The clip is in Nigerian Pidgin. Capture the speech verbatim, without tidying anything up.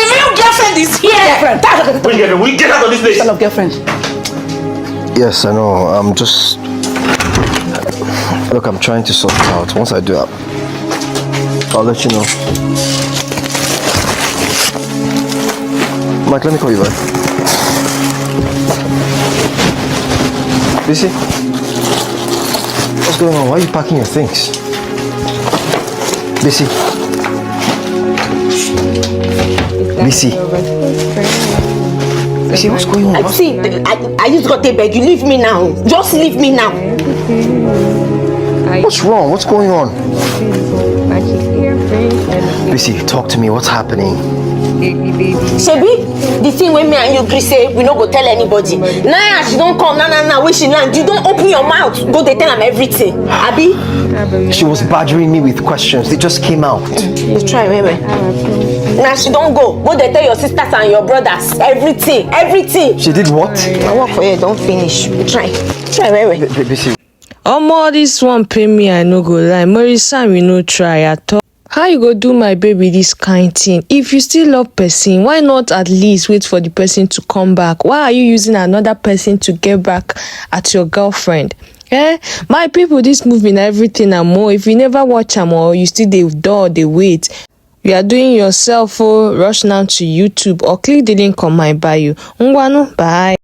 the real girlfriend is here. Girlfriend. Which girlfriend? Will you get out of this place? Shut up, girlfriend. Yes, I know. I'm just. Look, I'm trying to sort it out. Once I do, I'll, I'll let you know. Mike, let me call you back. Bisi, what's going on? Why are you packing your things? Bisi. Bisi. Bisi, what's going on? What's... See, I, I just got to beg you. Leave me now. Just leave me now. What's wrong? What's going on? Bisi, talk to me. What's happening? Shebi, the thing wey me and you gree say we no go tell anybody. Now as she don come, now, now, now, when she land, you don open your mouth, go dey tell am everything. Abi? She was badgering me with questions. They just came out. You try, well, well. Now she don go. Go dey tell your sisters and your brothers everything, everything. She did what? My work for you don finish. You try. Try, well, well. Bisi. Omo, this one pay me, I no go lie. Marisa, we no try at all. How you go do my baby this kind thing? If you still love person, why not at least wait for the person to come back? Why are you using another person to get back at your girlfriend? Eh? My people, this movie na everything and more. If you never watch am or you still dey door, dey wait. You are doing yourself, oh, rush now to YouTube or click the link on my bio. Ngwanu, bye.